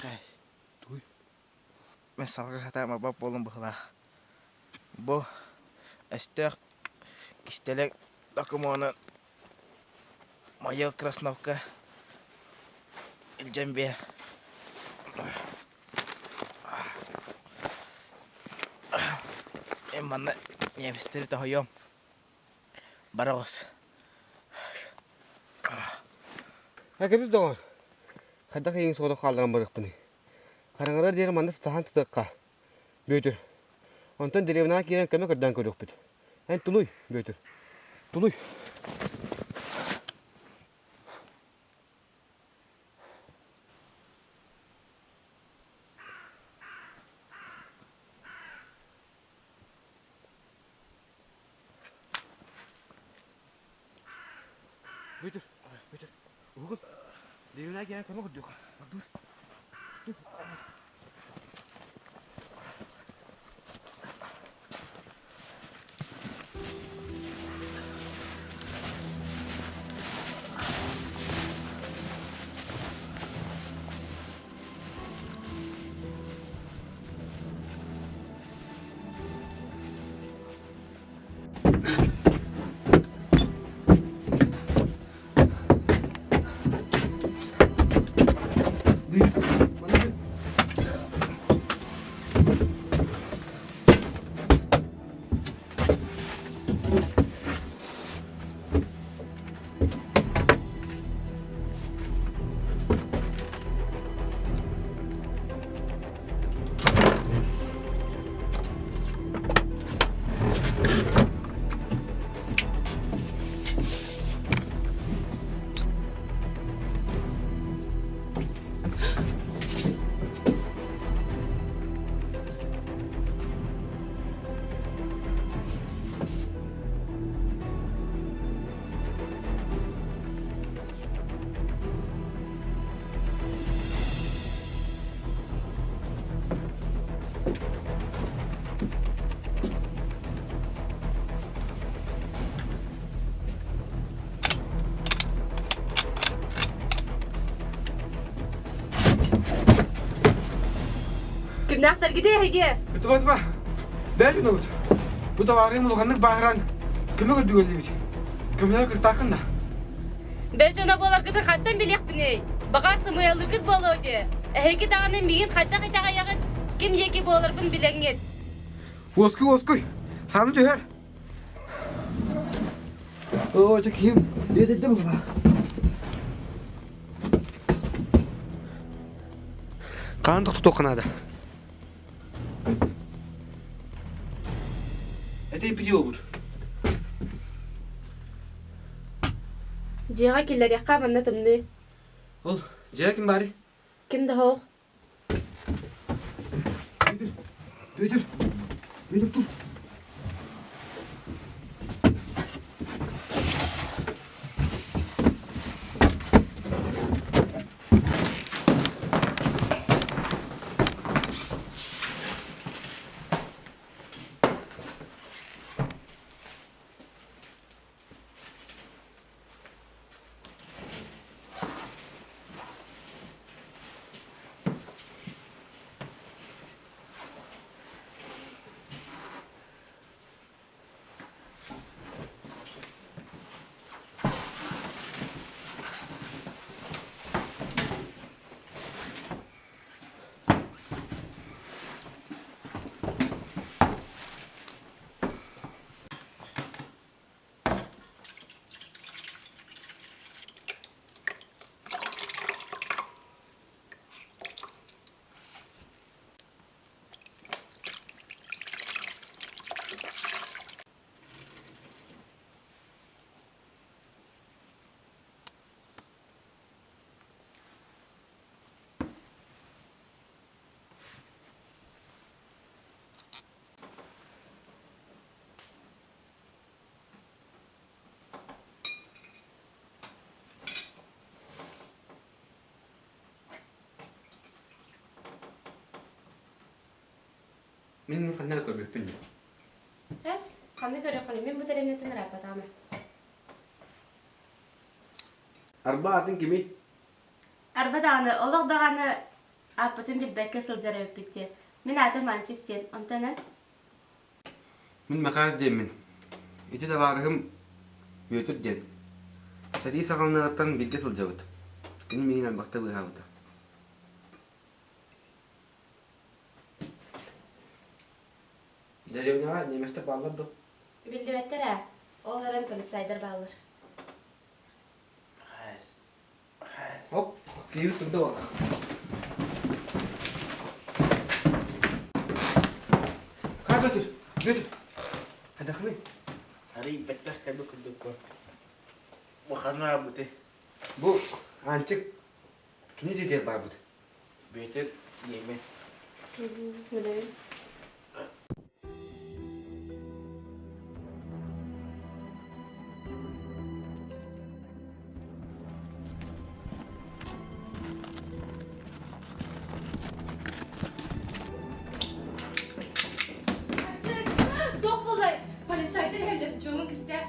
Туй. Мен салгыы сатаан барбат буоллум быһыылаах. Бу өстөөх кистэлэҥ докумуонун майор Красновка илдьэн биэр. Эн манна немецтэри тоһуйуом. Бара оҕус. Кэбис доҕор, хайдах эйигин соҕотох хаалларан барыахпыный? Хараҥарар диэри манна сытаһан сытыахха, Бүөтүр. Онтон дэриэбинэҕэ киирэн көмө көрдөөн көрүөхпүт. Эн тулуй, Бүөтүр. Тулуй. Бүөтүр, Бүөтүр, уһугун. Дэриэбинэҕэ киирэн көмө көрдүөххэ. Бардыбыт. Кимнээхтэргитий эһиги? Туба туба. Бэйэ гынабыт. Бу табаарыым улаханнык бааһыран көмө көрдүгөллүбүт. Көмөлөһө кыртааххын да. Бэл дьоно буоларгытын хантан билиэхпиний? Баҕар сымыйалыыргыт буолуо дии. Эһиги даҕаны миигин хайдах итэҕэйэҕит? Ким диэки буоларбын билэҥҥит. Уоскуй, уоскуй. Сааны түһэр. Оо, чэ киһим, иэдэйдэ быһыылаах. Хаан тохтотуохха наада. Этэй пити буолбут. Дьиэҕэ киллэриэххэ манна тымныы. Ол, дьиэҕэ ким баарый? Ким да суох. Бүөтүр, Бүөтүр, Бүөтүр тур. Мин ханна эрэ көрбүппүн дии. Эс, ханна көрүөххүнүй? Мин бу тэрилтэтин ырааппатаҕым ээ. Арба атын кимий? Арба даҕаны, олох даҕаны. Ааппытын билбэккэ сылдьар эбиппит дии. Мин аатым Аанчык диэн, онтон эн? Мин Мэхээс диэммин. Ити табаарыһым Бүөтүр диэн. Сэрии саҕаланыаҕыттан бииргэ сылдьабыт. Кини миигин элбэхтэ быыһаабыта. Дэриэбинэҕэ немецтэр бааллар дуо? Биллибэттэр ээ. Ол эрэн полицайдар бааллар. Мэхээс. Мэхээс. Оп, киһи турда буолла. Хаа Бүөтүр, Бүөтүр. Хайдахыный? Арый бэттэх кэлбит курдукпун. Бу ханна барбытый? Бу Аанчык кини дьиэтигэр барбыт. Бүөтүр диэмин. Билэбин. Аанчык, туох буоллай? Полицайдар иһэллэр, дьоҥҥун кистээ.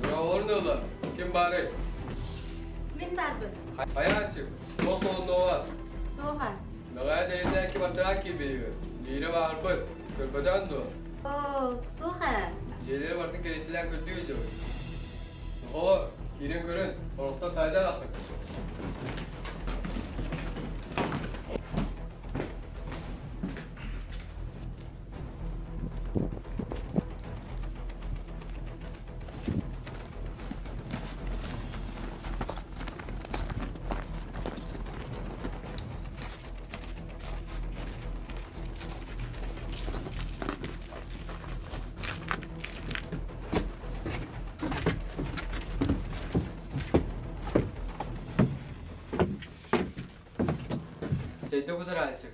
Дорооболорун Ким баарый? Мин баарбын. Хайааччык, туос олоннуоҕас. Суоҕа. Мөҕөө дэриэнээки бардаа киирбэйигэ. Биирэ баарбыт. Көрбөтөөн дуо? Оо, суох ээ. Дьиэлэри бартын кэриэтилээн көрдүү дьыбыт. Нохоло, киирэн көрүн, сорохтор таайда ахтык. Чэйдэ кутарааччык.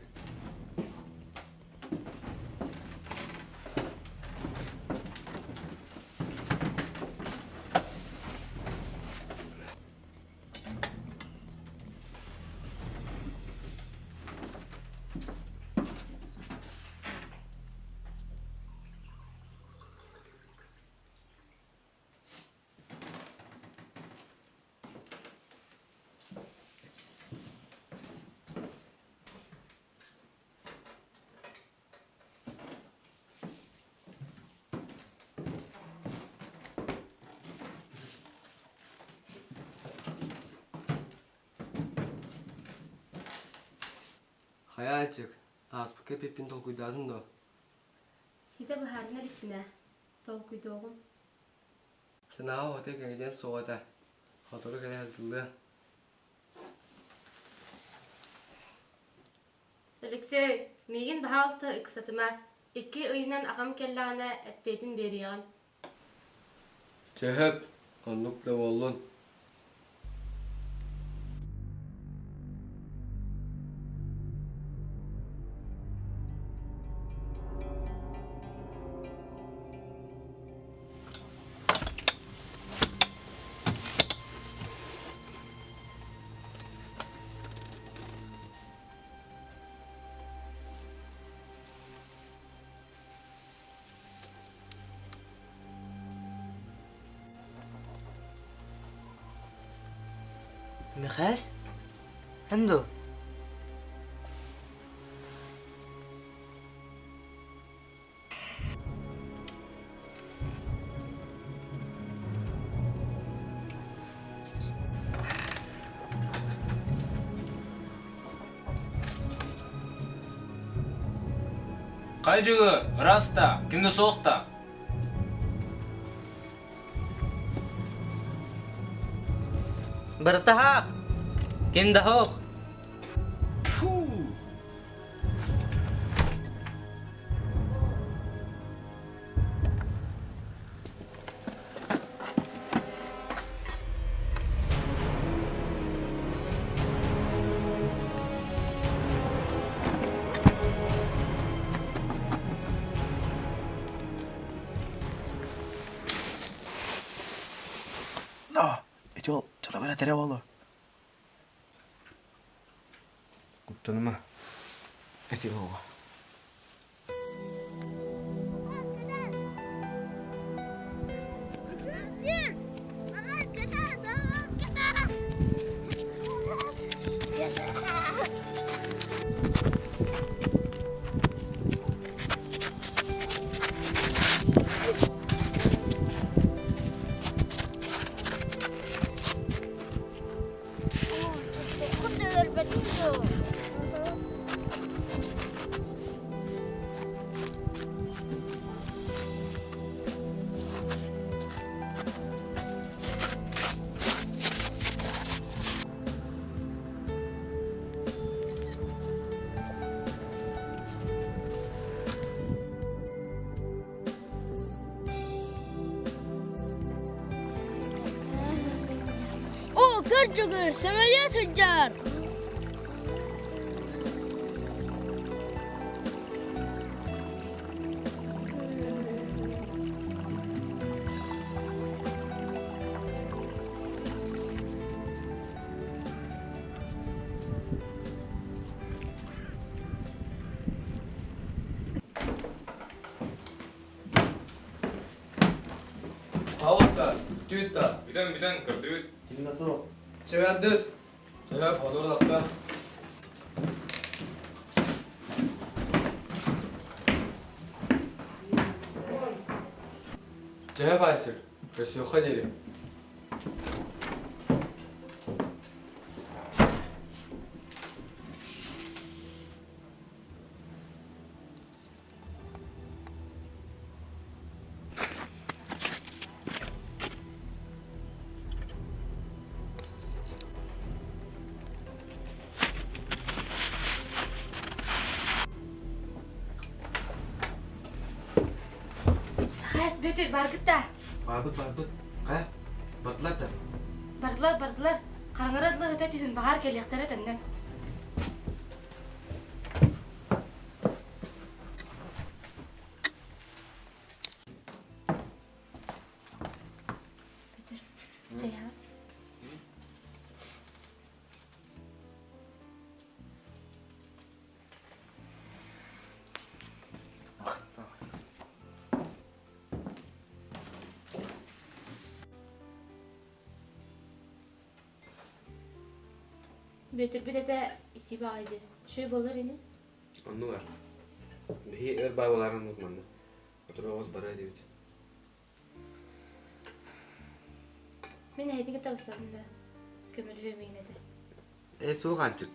Хайааччык, ааспыкка эппиппин толкуйдаатыҥ дуо? Ситэ быһаарына иликпинэ, толкуйдуоҕум. Санааҕа оҕото кэҥэтиэн суоҕа этэ, сотору кэлэ сылдьыллыа. Өлөксөй, миигин баһаалыста ыксатыма, икки ыйынан аҕам кэллэҕинэ эппиэтин биэриэҕим. Чэ сөп, оннук да буоллун. Мэхээс, эн дуо? Хайдьыгы, ыраас да, ким да суох да. Быртаһаах! Ким да суох! Но, ити ол дьонугар этэрэ буолуо. Куттаныма. Эти оҕо. Оо, кырдьыгыр, сөмөлүөт сылдьар! Аҕыста, түүт да. Бүтэн бүтэн көрдүбүт. Кимнэ суох. Чэбэрдир. Чэбэр ходур тахта. Чэһэ баанчык, көрсүөххэ диэри. Хас Бүөтүр баргыт да? Барбыт барбыт. Хайа? Бардылар да? Бардылар бардылар. Хараҥара дылы ыта түһүн баҕар кэлиэхтэрэ төннөн. Петр, чайха. Бүөтүрбүт этэ ити баҕайы дии. Үчүгэй буолар ини. Оннуга. Биһи өр баай буоларын оннук манна. Отур оҕус барыа диэбит. Мин эһэтиги табысабын да көмөлөһүөм иин этэ. Ээ суох Аанчык.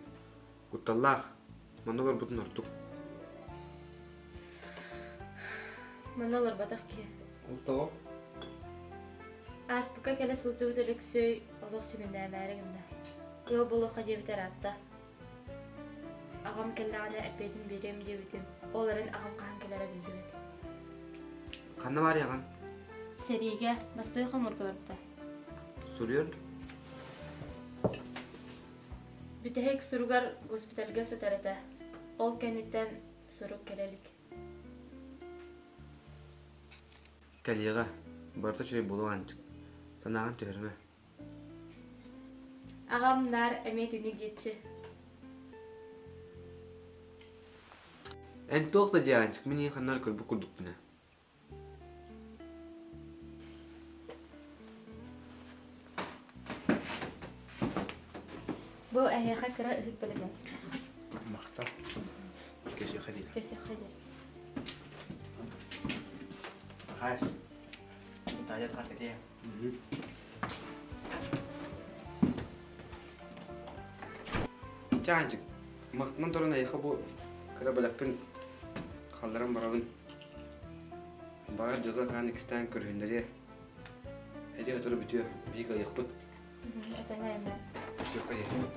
Кутталлаах. Манна олорбутун ордук. Манна олорботох киһи. Ол тоҕо? Ааспыкка кэлэ сылдьыбыт Өлөксөй олох сүгүннээмээри гынна. Ыал буолуохха диэбитэ ыраатта. Аҕам кэллэҕинэ эппиэтин биэриэм диэбитим. Ол эрэн аҕам хаһан кэлэрэ биллибэт. Ханна баарый аҕаҥ? Сэриигэ бастакы хомуурга барбыта. Суруйар Бүтэһик суругар госпитальга сытар этэ. Ол кэнниттэн сурук кэлэ илик. Кэлиэҕэ, барыта үчүгэй буолуо Аанчык. Санааҕын түһэримэ. Аҕам наар эмиэ итинник диэччи. Эн туох да диэ Аанчык, мин ийэ ханна эрэ көрбүт курдукпун ээ. Бу эһиэхэ кыра ыһык бэлэмэ. Махтал. Көсүөххэ диэри. Көсүөххэ диэри. Хаас. Таня тахатытыа. Чэ Аанчык, махтанан туран эйиэхэ бу кыра бэлэхпин халларан барабын. Баҕар дьылҕа хаан иккистээн көрүһүннэриэ. Эдии сотору бүтүө, биһиги кыайыахпыт. Этэҥҥэ эмэ. Көрсүөххэ диэри.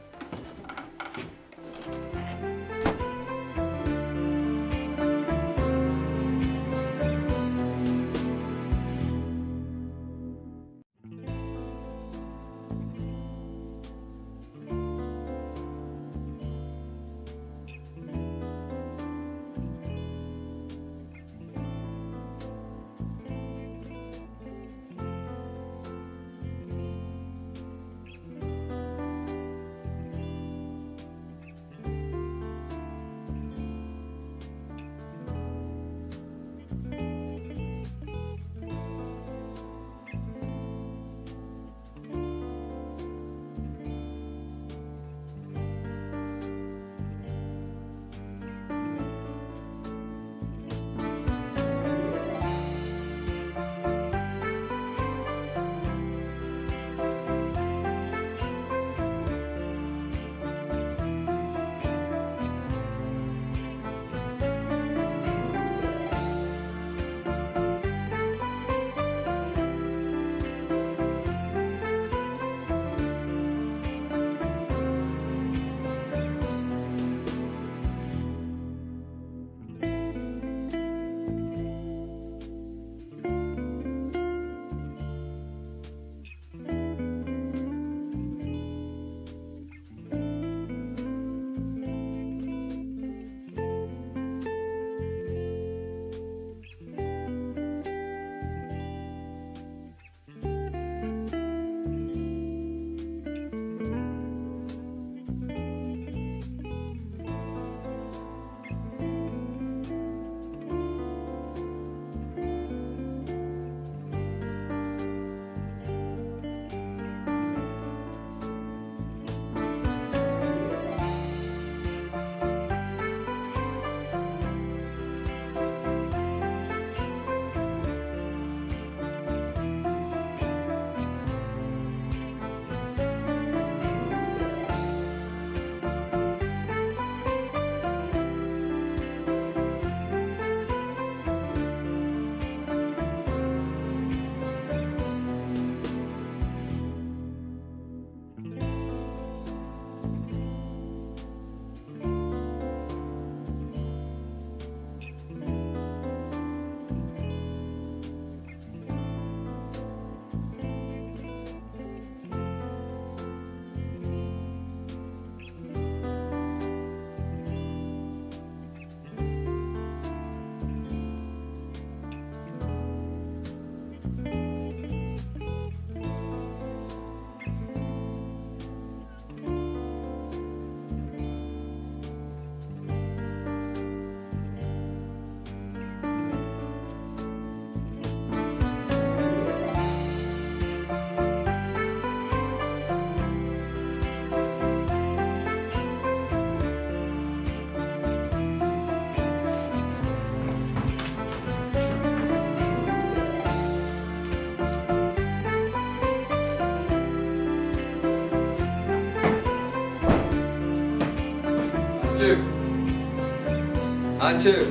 Аанчык! Аанчык!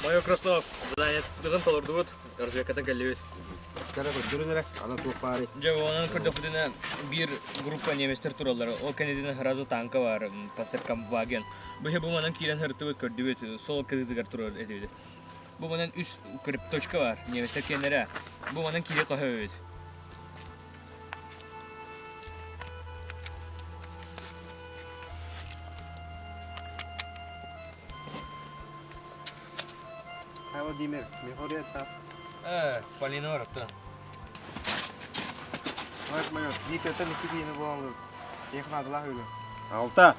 Майор Краснов, заданиетын толордубут, разведкатын кэллибит. Кара көрдөрүн эрэ, ана туох баарый? Дьэ, онон көрдөхпүтүнэ биир группа немецтэр тураллар. Ол кэннитин сразу танка бар, Панцеркамваген. Быһа бу манан киирэн сырыттыбыт, көрдүбүт, сол кытыытыгар турар этибит. Бу манан үс точка бар, немецтэр киэннэрэ. Бу манан киирэ көһөбүт. Hi Владимир, Михаил Э, Полина барыттан. Майор, майор, Никитаттан икки киһини булан Эйиэхэ наадалаах үһү. Алта.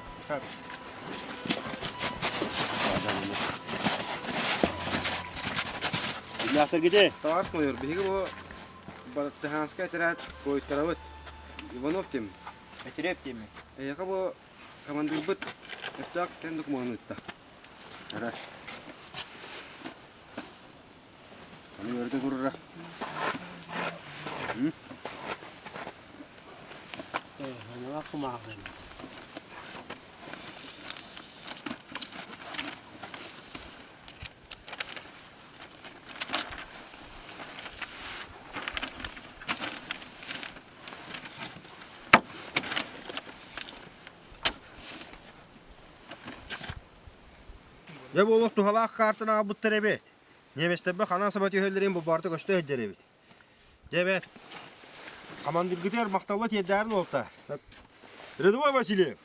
Кимнээхтэргитий? Товарищ майор, биһиги бу Бартыһаанскай этэрээт буойуттарабыт. Иванов Тим. Эчирэп Тими. Эйиэхэ бу командирбыт өстөөх стенд докумуонун ыытта. Эрэ. Аны өрүтэ турура. Дьэ буолуох туһалаах каартаны аҕалбыттар эбит. Немецтэрбэ ханан саба түһэллэрин бу барыта көстө сылдьар эбит. Дьэ эбээт, хамандыыргытыгар махталла тиэрдээрин уолта. Рядовой Васильев!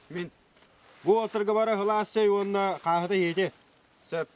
Мин. Бу уолтарга бара сылаас чэй уонна хааһыта иһити. Сөп.